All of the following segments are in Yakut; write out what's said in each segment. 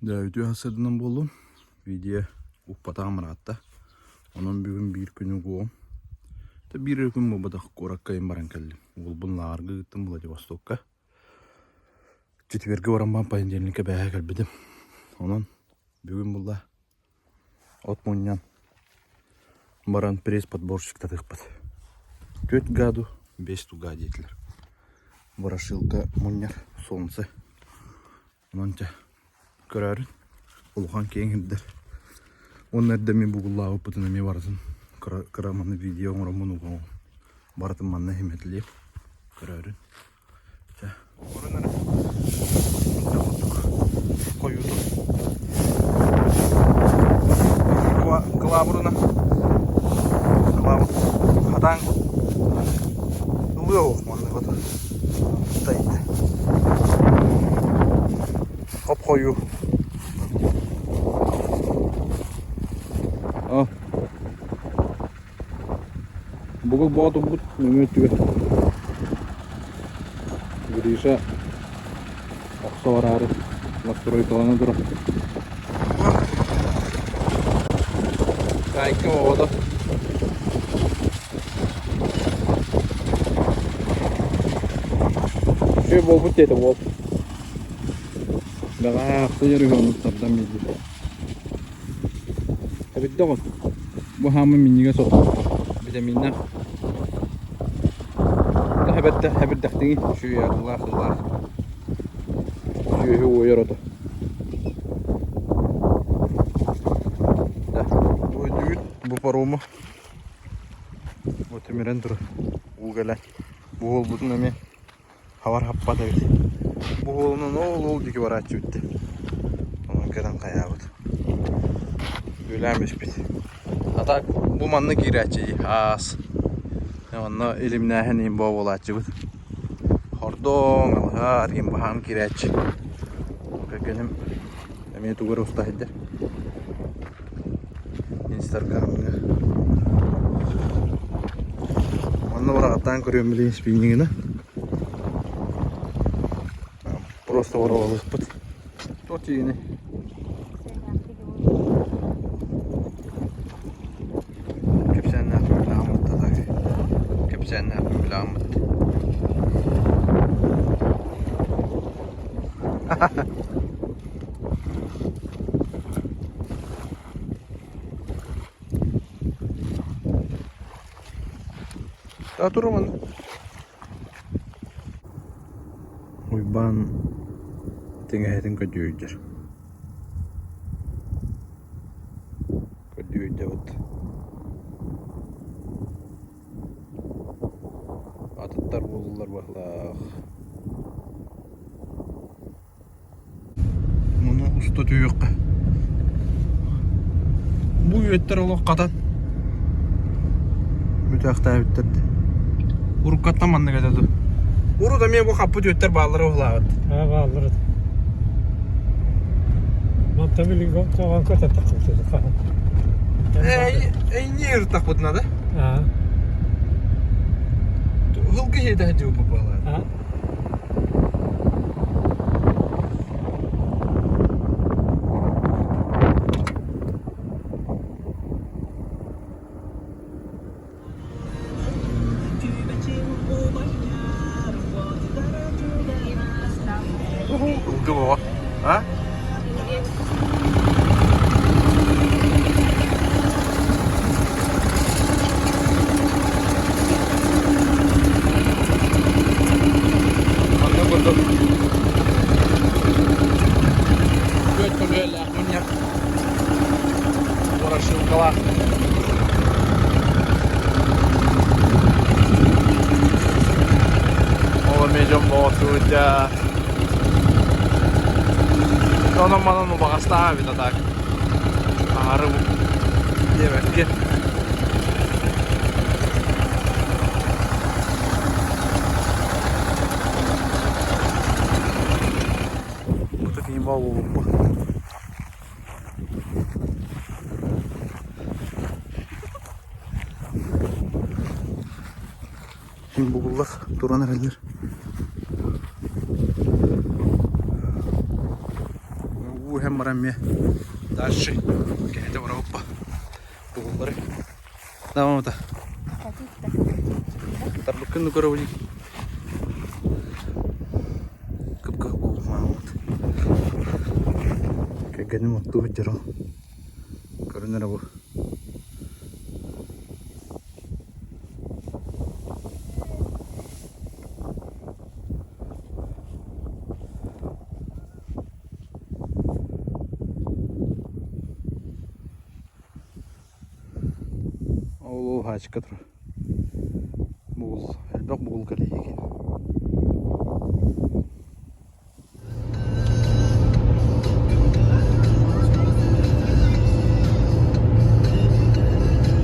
Дьэ, үтүө сарсыарданан буоллун. Видео укпатаҕым ыраатта. Онон бүгүн биир күнү угуоҕум. Тэ биир эрэ күн буолбатах, куоракка айан баран кэллим. Уолбун лааҕырга ыыттым Владивостокка. Четвергэ баран баран понедельникка бээһэ кэлбитим. Онон бүгүн булла от мунньан баран пресс-подборщиктатыахпыт. Түөрт гаду, бэс туга диэтилэр. Ворошилка мунньар солнце Онон чэ, көрөөрүн, улахан киэҥ сирдэр. Уонна эрдэ мин бугуллаабыппытын эмиэ барытын кыра кыра манна видео оҥороммун угуоҕум. Барытын манна иһимэтилиэм. Көрөөрүн. Чэ. Көрөн эрэ. Курдук хойуутун. Кылаабырына. Кылаабыр. Хатаан ылыа оһох маннык ото. Тайда. Хоп-хойуу. А. Бугул боотурбут нөҥүө өттүгэр Гриша охсо бараары настройкалана турар. Кайка оҕото Үчүгэй буолбут диэтэ уол. Бэҕэһээ ахсынньы өрүһү тардан биэрдим. Эбирдэ оҕус. Бу хаамыы минньигэс от. Битэмииннээх. Эбирдэхтиҥи үчүгэй арыылаах сыллаах. Сүөһү уойар ото. Бу өйдүүгүт бу парому Бу тимирэн турар. Уу кэлэн. Бу уолбутун эмиэ хабар хаппат эбит. Бу уолунан ол ол диэки барааччы бүттэ. Онон кэлэн хайаабыт. Бүөлээн бүспүт. А так бу манна киирээччи аас. Онно илимнээһин иһин боо буолааччыбыт. Хордоҥ, алыһар, иһин баһаам киирээччи. Кэргэним Эмиэ тугу эрэ уста сылдьар. Инстаграмҥа. Онно быраҕаттаан көрүөм билигин спиннигинэ. Просто боруобалыахпыт. Туох тиийиний? Кэпсээннээхпин билэҕин так. Кэпсээннээхпин билэҕин Да турумун. Уйбаан тиҥэһэтин көрдүүрдэр. Көрдүүрдэбит. Атыттар буоллулар быһыылаах. Муну уста түһүөххэ. Бу үөттэр олох хатан бүтээхтээбиттэр да. Уруккаттан маннык этэ дуу. Урут эмиэ бу хаппыт үөттэр бааллара уһулаабыт. Аа бааллар этэ. Мантан билигин тоҕон көтөттөхпүт хаһан. Эйни ыртахпытына да. Аа. Һылгы иһитэ дьыл баалар. Аа. Ылгы бөҕө. А? Манна курдук түөрт көлүөлээх мунньах ворошилкалаах. Ол эмиэ дьон боҕотуутя. Онон манан убаҕастаах эбит а так. Аһары диэбэккин. Бу киһи буолбуппут. Бугуллар туран эрэллэр. Уу иһэн. баран эмиэ дальше кэһэтэ барабыппа бугуллары. Да, мамата. Тарбыккын да көрөбүн. Кып-кыһыл буолбут мааммыт. Кэргэним оттуу сылдьар ол. Көрүн эрэ бу. Ол ол хаачыкка турар. Бугул элбэх бугул кэлиһиикин.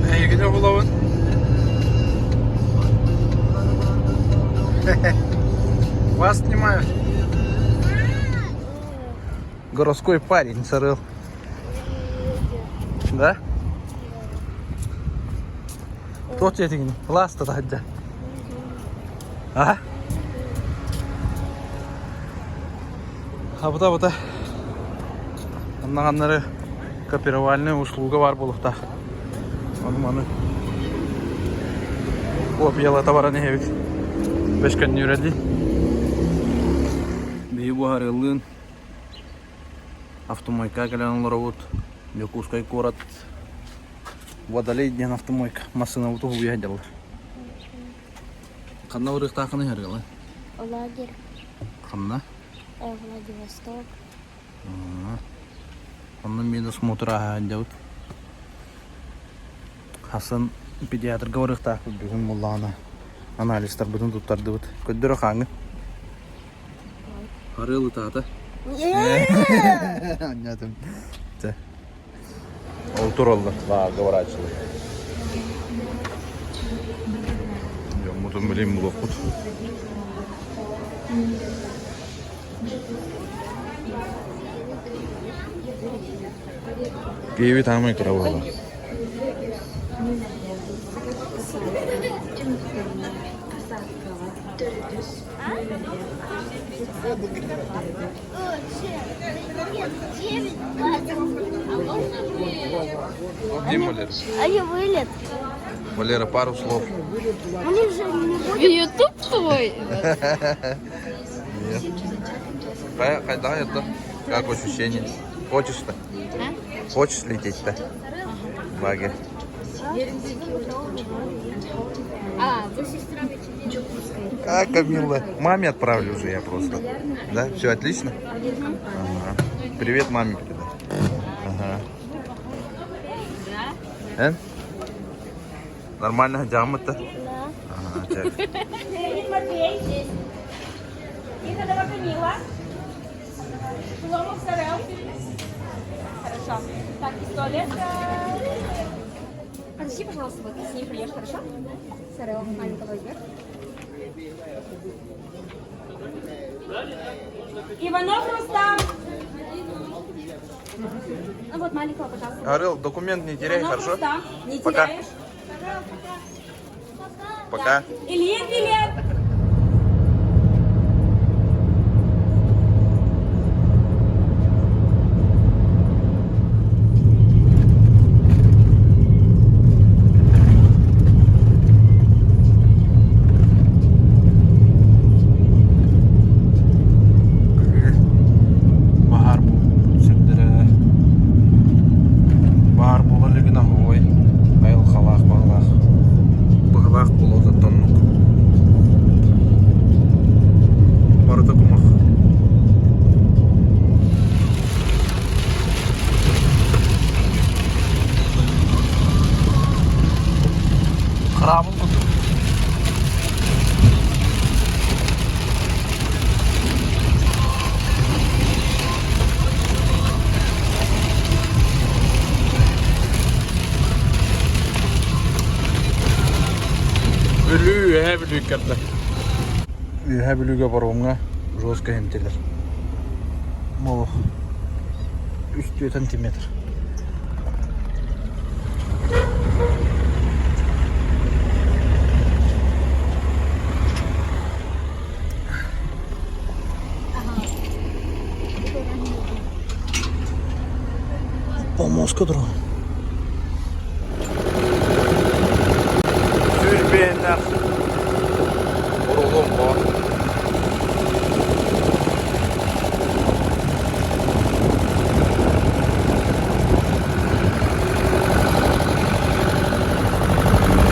Эйигини булабын. Вас снимают. Городской парень сарыл. Да? Туох диэтиҥ? Ласта таһырдьа. А? Абыта-абыта. Аннаҕаннары копировальная услуга баар буолуохтаах. Ону-маны копиялата баран иһэбит. Бэшкэннүүрэ дии. Биһи буһарыыллыын Автомойка кэлэн олоробут. Дьокуускай куорат Водолей диэн автомойка массыынабыт уһуйа сылдьаллар. Ханна барыахтааххыный Харыала? Лагерь. Ханна? Владивосток. Онно медосмотр ааһа сылдьабыт. Хасан педиатрга барыахтаахпыт бүгүн буоллаҕына анализтарбытын туттардыбыт. Көрдөрө хааҥҥын. Арыал ытаата. Анньатым. Ол тураллар лааҕырга барааччылар. Дьоммутун билин булуохпут. Киевит аамай кыра буолла. Где Валера? Они вылет. Валера, пару слов. Они же не будут. Ютуб твой? Нет. Когда это? Как ощущение? Хочешь-то? Хочешь лететь-то? В лагерь. А, А, Камилла, маме отправлю уже я просто. Да, все отлично? Ага. Привет маме передай. Ага. Эн? Нормально, дьааммыт-то? Да. Ага, так. Леонид Матвей. Тихонова Камила. Шеломов Сарел. Хорошо. Так, из туалета. Подожди, пожалуйста, вот с ней придешь, хорошо? Сарел, маленького возьмешь. Иванов Рустам. Ну вот маленького, пожалуйста. Орел, документ не теряй, Иванов хорошо? Рустам, не Пока. теряешь. Пока. Ильин Вилен. Баһаар буолбут сирдэрэ баһаар буола илигинэ оһуой айылҕалаах баҕалаах быһылаах буолуо оннук барыта кумах Храмын курдук. Бүлүү Үөһээ Бүлүү кэрдэ. Үөһээ Бүлүүгэ паромҥа жестко иһимтилэр. Молох үс түөрт сантиметр. Помоска турар. Сүүрбээннэх урулун баар.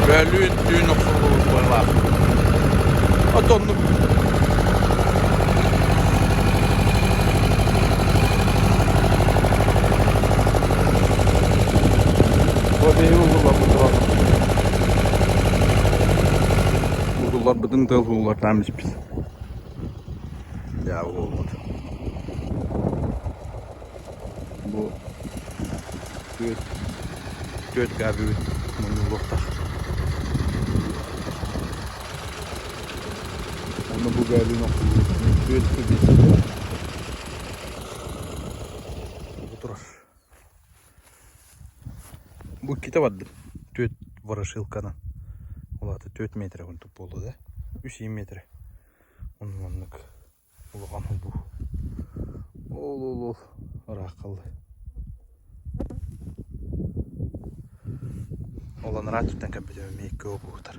Бөлүүн түүн охсуллубут быһыылаах. Отоннук. Бу биһиги угулларбыт турар. Угулларбытын тыал угуллартаан испит. Дьаа буолбут. Бу түөрт түөрт гаабыбыт муннуллуохтаах. Онно бу гаабын охсуллубут түөрт кубик бу турар. Бу иккитэ бардым. Түөрт ворошилканан. Ол аата түөрт метрэ курдук буолла да. Үс метрэ. Оннук оннук улахан холбуу. Ол ол ол ыраах хаалла. Ол анараа өттүттэн кэлбитим эмиэ икки обуутар.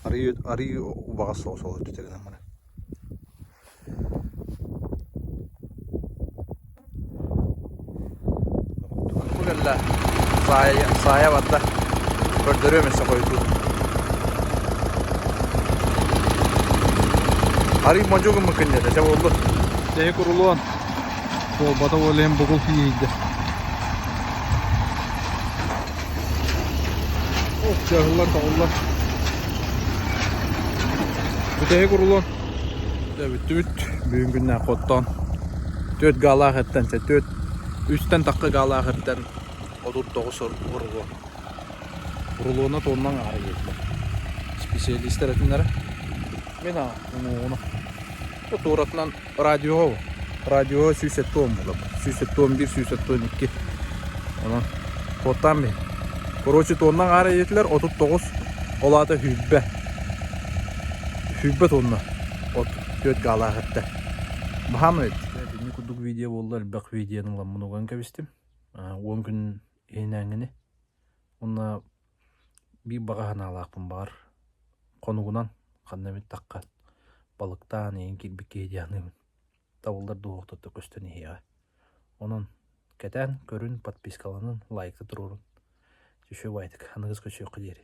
Арыы арыы убаҕас соҕус ол өттүтэ гынан баран. Бу кэллэ саайа саайа барда. Көрдөрүөм өссө хойутуу. Арый модьу гыммыккын диэтэ, чэ буоллун. Тэһи курулуон. Буолбата буолуон бугул тиийдэ. Ох, чаһыллар, тоҕуллар. Бүтэһик урулуон. Бүттүбүт. Бүгүн күннээх оттоон. Түөрт гаалаах эттэн, түөрт үстэн тахха гаалаах эттэн 39 урулуон. Урулуона туоннан аара диэтилэр. Специалистар этиннэрэ. Мин уҥуоҕуна. Туоратынан радиоҕа радиоҕа 170 буолар. 171, 172. Онон куоттаан бин. Короче, тонна аҥаара диэтилэр, 39, ол аата сүүрбэ. Сүүрбэ тонна от түөрт гаалаах эттэ. Баһаам эбит. Итинник курдук видео буолла, элбэх видеоны ыламмын уган кэбистим. Уон күн иһинээҥҥини. Уонна биир баҕа санаалаахпын баҕар хонугунан ханна эмит тахха балыктаан эйигин киирбит киһи дии саныыбын. Табыллар дуоһуохтарда көстөн иһиэҕэ. Онон кэтээн, көрүн, подпискаланын, лайкта туруорун. Үчүгэй баайдык. Аныгыс көрсүөххэ диэри.